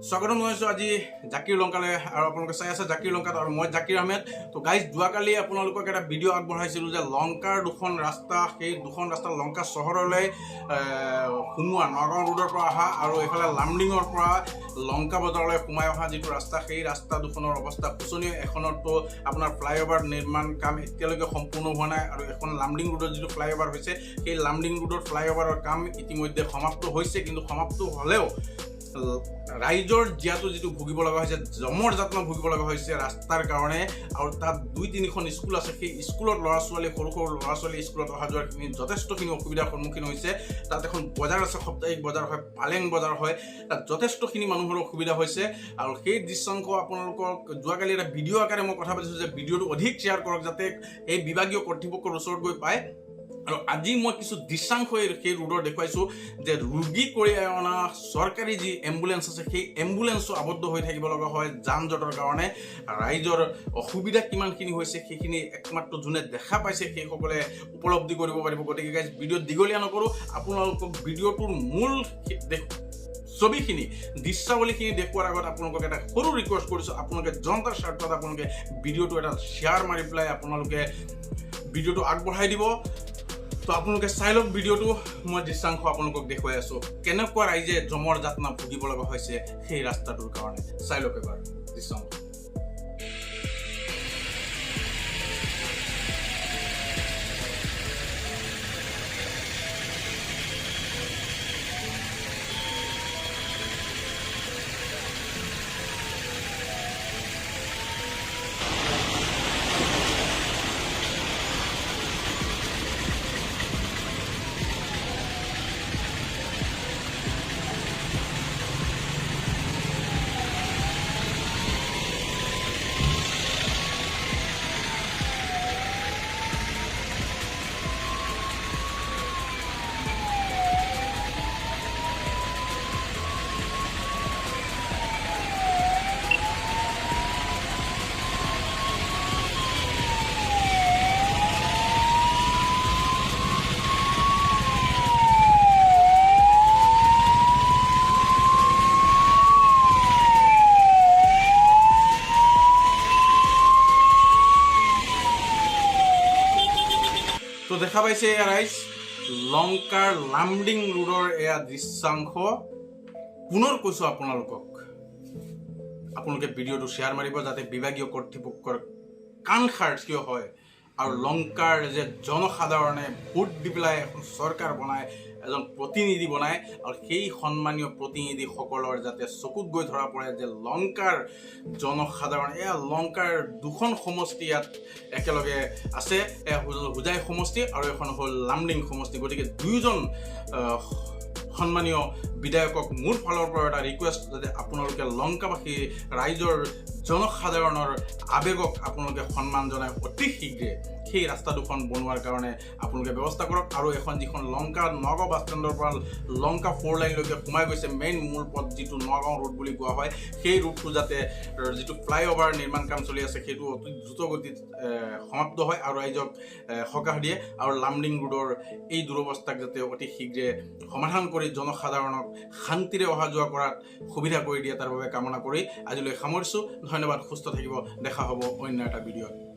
স্বাগতম জনাইছোঁ আজি জাকিৰ লংকালৈ আৰু আপোনালোকে চাই আছে জাকিৰ লংকাত আৰু মই জাকিৰ আহমেদ। তো গাইজ, যোৱাকালি আপোনালোকক এটা ভিডিঅ' আগবঢ়াইছিলোঁ যে লংকাৰ দুখন ৰাস্তা, সেই দুখন ৰাস্তা লংকা চহৰলৈ সোমোৱা নগাঁও ৰোডৰ পৰা অহা আৰু এইফালে লামডিঙৰ পৰা লংকা বজাৰলৈ সোমাই অহা যিটো ৰাস্তা, সেই ৰাস্তা দুখনৰ অৱস্থা শোচনীয়। এখনতো আপোনাৰ ফ্লাইঅভাৰ নিৰ্মাণ কাম এতিয়ালৈকে সম্পূৰ্ণ হোৱা নাই আৰু এখন লামডিং ৰোডৰ যিটো ফ্লাইঅভাৰ হৈছে, সেই লামডিং ৰোডৰ ফ্লাইঅভাৰৰ কাম ইতিমধ্যে সমাপ্ত হৈছে। কিন্তু সমাপ্ত হ'লেও ৰাইজৰ জীয়াতু যিটো ভুগিব লগা হৈছে, যমৰ যাতনা ভুগিব লগা হৈছে ৰাস্তাৰ কাৰণে। আৰু তাত 2-3খন স্কুল আছে, সেই স্কুলত ল'ৰা ছোৱালী, সৰু সৰু ল'ৰা ছোৱালী স্কুলত অহা যোৱাখিনি যথেষ্টখিনি অসুবিধাৰ সন্মুখীন হৈছে। তাত এখন বজাৰ আছে, সাপ্তাহিক বজাৰ হয়, পালেং বজাৰ হয়, তাত যথেষ্টখিনি মানুহৰ অসুবিধা হৈছে। আৰু সেই দৃশ্যাংশ আপোনালোকক যোৱাকালি এটা ভিডিঅ' আকাৰে মই কথা পাতিছোঁ যে ভিডিঅ'টো অধিক শ্বেয়াৰ কৰক যাতে এই বিভাগীয় কৰ্তৃপক্ষৰ ওচৰত গৈ পায়। আৰু আজি মই কিছু দৃশ্যাংশ সেই ৰোডৰ দেখুৱাইছোঁ যে ৰোগী কঢ়িয়াই অনা চৰকাৰী যি এম্বুলেঞ্চ আছে, সেই এম্বুলেঞ্চো আবদ্ধ হৈ থাকিব লগা হয় যান জঁটৰ কাৰণে। ৰাইজৰ অসুবিধা কিমানখিনি হৈছে সেইখিনি একমাত্ৰ যোনে দেখা পাইছে সেইসকলে উপলব্ধি কৰিব পাৰিব। গতিকে গাইজ, ভিডিঅ' দীঘলীয়া নকৰোঁ, আপোনালোকক ভিডিঅ'টোৰ মূল ছবিখিনি, দৃশ্যাৱলীখিনি দেখুৱাৰ আগত আপোনালোকক এটা সৰু ৰিকুৱেষ্ট কৰিছোঁ। আপোনালোকে জনতাৰ স্বাৰ্থত আপোনালোকে ভিডিঅ'টো এটা শ্বেয়াৰ মাৰি পেলাই আপোনালোকে ভিডিঅ'টো আগবঢ়াই দিব। তো আপোনালোকে চাই লওক ভিডিঅ'টো, মই দৃশ্যাংশ আপোনালোকক দেখুৱাই আছোঁ কেনেকুৱা ৰাইজে যমৰ যাতনা ভুগিব লগা হৈছে সেই ৰাস্তাটোৰ কাৰণে। চাই লওক এবাৰ দৃশ্যাংশ। তো দেখা পাইছে এয়া ৰাইজ, লংকাৰ লামডিং ৰোডৰ এয়া দৃশ্যাংশ। পুনৰ কৈছোঁ আপোনালোকক, আপোনালোকে ভিডিঅ'টো শ্বেয়াৰ মাৰিব যাতে বিভাগীয় কৰ্তৃপক্ষৰ কাণসাৰ থিয় হয় আৰু লংকাৰ যে জনসাধাৰণে ভোট দি পেলাই এখন চৰকাৰ বনায়, এজন প্ৰতিনিধি বনায় আৰু সেই সন্মানীয় প্ৰতিনিধিসকলৰ যাতে চকুত গৈ ধৰা পৰে যে লংকাৰ জনসাধাৰণ, এয়া লংকাৰ দুখন সমষ্টি ইয়াত একেলগে আছে, এয়া হোজাই সমষ্টি আৰু এখন হ'ল লামডিং সমষ্টি। গতিকে দুয়োজন সন্মানীয় বিধায়কক মোৰ ফালৰ পৰা এটা ৰিকুৱেষ্ট যাতে আপোনালোকে লংকাবাসী ৰাইজৰ জনসাধাৰণৰ আৱেগক আপোনালোকে সন্মান জনাই অতি শীঘ্ৰে সেই ৰাস্তা দুখন বনোৱাৰ কাৰণে আপোনালোকে ব্যৱস্থা কৰক। আৰু এখন যিখন লংকা নগাঁও বাছ ষ্টেণ্ডৰ পৰা লংকা ফ'ৰ লাইনলৈকে সোমাই গৈছে, মেইন মূল পথ যিটো নগাঁও ৰোড বুলি কোৱা হয়, সেই ৰোডটো যাতে যিটো ফ্লাইঅভাৰ নিৰ্মাণ কাম চলি আছে সেইটো অতি দ্ৰুতগতিত সমাপ্ত হয় আৰু ৰাইজক সকাহ দিয়ে। আৰু লামডিং ৰোডৰ এই দুৰৱস্থাক যাতে অতি শীঘ্ৰে সমাধান কৰি জনসাধাৰণক শান্তিৰে অহা যোৱা কৰাত সুবিধা কৰি দিয়ে তাৰ বাবে কামনা কৰি আজিলৈ সামৰিছোঁ। ধন্যবাদ, সুস্থ থাকিব, দেখা হ'ব অন্য এটা ভিডিঅ'ত।